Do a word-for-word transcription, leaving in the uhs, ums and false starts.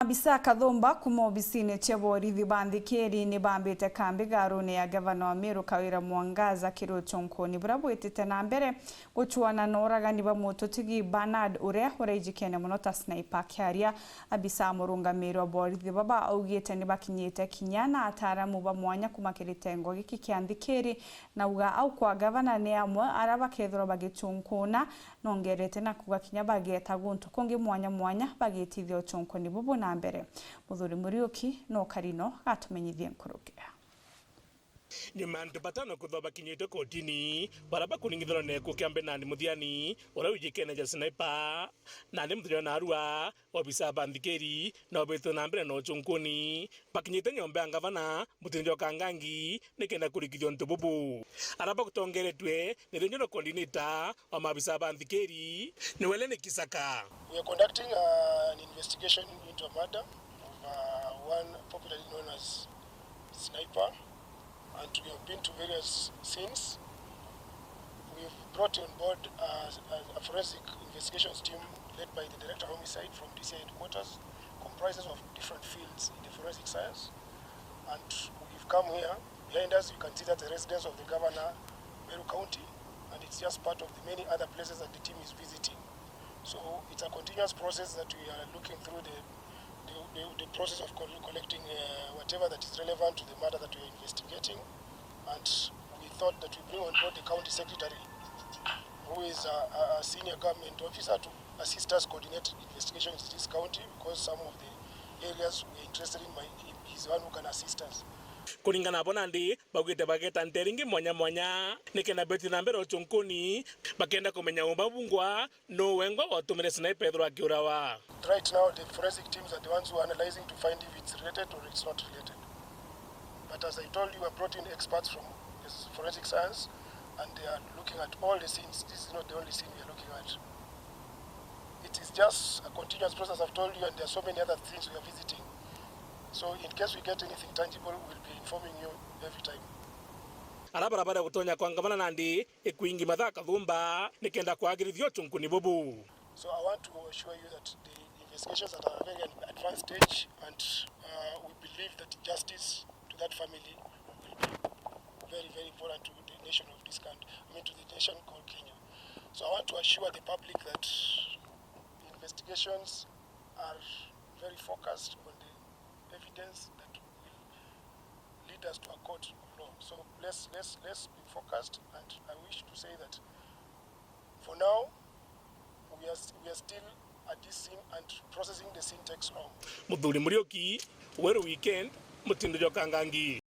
Abisa kathumba kuma obisine cia borithi ba Nthikiri ni bambite kambi garune ya gavana wa Meru Kawira Mwangaza kiri uchunkuni buria bwitite na mbere guchuana na uragani ba mututigi Bernard uria uraijikene mono ta sniper. Akiaria, abisa murungamiri wa borithi baba augite ni bakinyite kinya na ataaramu ba mwanya kuma kiri kitengo giki kia Nthikiri, na uga au kwa gavana ni amwe aria bakethirwa bagichunkuna. Nongerete na kuuga kinya bageeta guntu kungi mwanya mwanya bagitithia uchunkuni bubu na mbere. Muthuri Muriuki no karino gatumenyithie nkuruki. Nyuma ya antu batano kwithirwa bakinyitwe kotini, baria bakuringithirwa na gikuo kia Bernard Muthiani, uria wijikene ja sniper, nandi muthenya wa narua, obisa ba Nthikiri no bitwe na mbere na uchunkuni. Bakinyite nyomba ya ngavana, Mutindi Njoka Ngangi, nikenda kurikithia untu bubu. Aria bagutongeretwe ni regional coordinator wa maabisa ba Nthikiri, ni Welen Kisaka. We are conducting, uh, an investigation into a murder of, uh, one popularly known as Sniper, and we have been to various scenes. We've brought on board, uh, a, a forensic investigations team led by the Director of Homicide from D C I headquarters, comprises of different fields in the forensic science. And we've come here. Behind us, you can see that the residence of the governor, Meru County, and it's just part of the many other places that the team is visiting. So it's a continuous process that we are looking through the, the, the, the process of col-, collecting, uh, whatever that is relevant to the matter that we are investigating. And we thought that we bring on board the county secretary, who is a, a, a senior government officer, to assist us coordinate investigations in this county, because some of the areas we are interested in, my, he is the one who can assist us. Kuringana nabo nandi, baugite bageta nteere ingi mwanya mwanya, nikenda betie na mbere uchunkuni, bakenda kumenya umba bungwa, nuu wengwa watumire sniper ethirwa akiurawa. Right now, the forensic teams are the ones who are analyzing to find if it's related or it's not related. But as I told you, I brought in experts from the forensic science, and they are looking at all the scenes. This is not the only scene we are looking at. It is just a continuous process, I've told you, and there are so many other things we are visiting. So in case we get anything tangible, we'll be informing you every time. Aria baria baria gutonya kwa ngavana nandi ikwingi mathaa kathumba nikenda kwagirithia uchunkuni bubu. So I want to assure you that the investigations are at a very advanced stage, and, uh, we believe that justice to that family will be very, very important to the nation of this country, I mean, to the nation called Kenya. So I want to assure the public that investigations are very focused on the evidence that will lead us to a court of law. So let's, let's, let's be focused, and I wish to say that for now, we are, we are still at this scene, and processing the scene takes long. Muthuri Muriuki, Weru Weekend, Mutindi Njoka Ngangi.